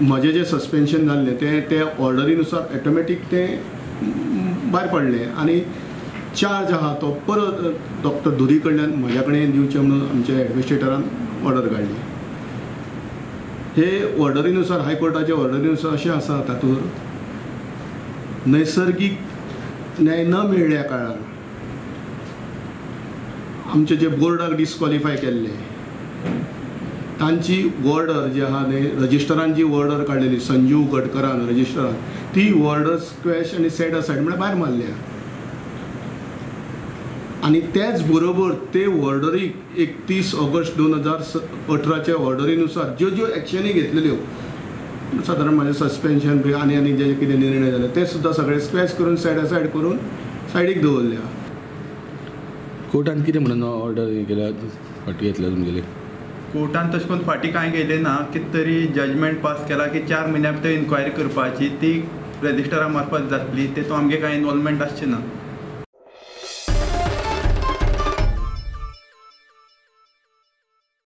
म्हजें जें सस्पेन्शन जाल्लें तें ते ऑर्डरीनुसार ऑटोमॅटीक तें भायर पडलें आनी चार्ज आहा तो परत डॉक्टर धुरी कडल्यान म्हज्या कडेन दिवचें म्हणून आमच्या एडमिनिस्ट्रेटरान ऑर्डर काडली. हे ऑर्डरीनुसार, हायकोर्टाचे ऑर्डरीनुसार अशें आसा, तातूंत नैसर्गीक न्याय न मेळ्ळ्या कारणान आमचे जे बोर्डाक डिस्कॉलिफाय केल्ले तांची ऑर्डर जी आहा न्ही, रजिस्टरान जी ऑर्डर काडलेली संजीव गडकरान रजिस्टरान, ती ऑर्डर स्क्वॅश आनी सेट असायड म्हळ्यार भायर मारल्या. आनी त्याच बरोबर ते ऑर्डरीक 31 ऑगस्ट 2018 ऑर्डरीनुसार ज्यो ज्यो एक्शनी घेतलेल्यो, सादारण म्हाजें सस्पेन्शन बी आनी आनी जे कितें निर्णय जाले ते सुद्दां सगळे स्क्वॅश करून सेट असायड करून सायडीक दवरल्या. कोर्टान कितें म्हणून ऑर्डर केल्या, फाटीं घेतल्या तुमगेली? कोर्टान तशें करून फाटीं कांय घेयलें ना, कितें तरी जजमेंट पास केला की 4 म्हयन्या भितर इन्क्वायरी करपाची, ती रजिस्टरा मार्फत जातली, तेतूंत आमगे कांय इनवॉल्वमेंट आसचें ना.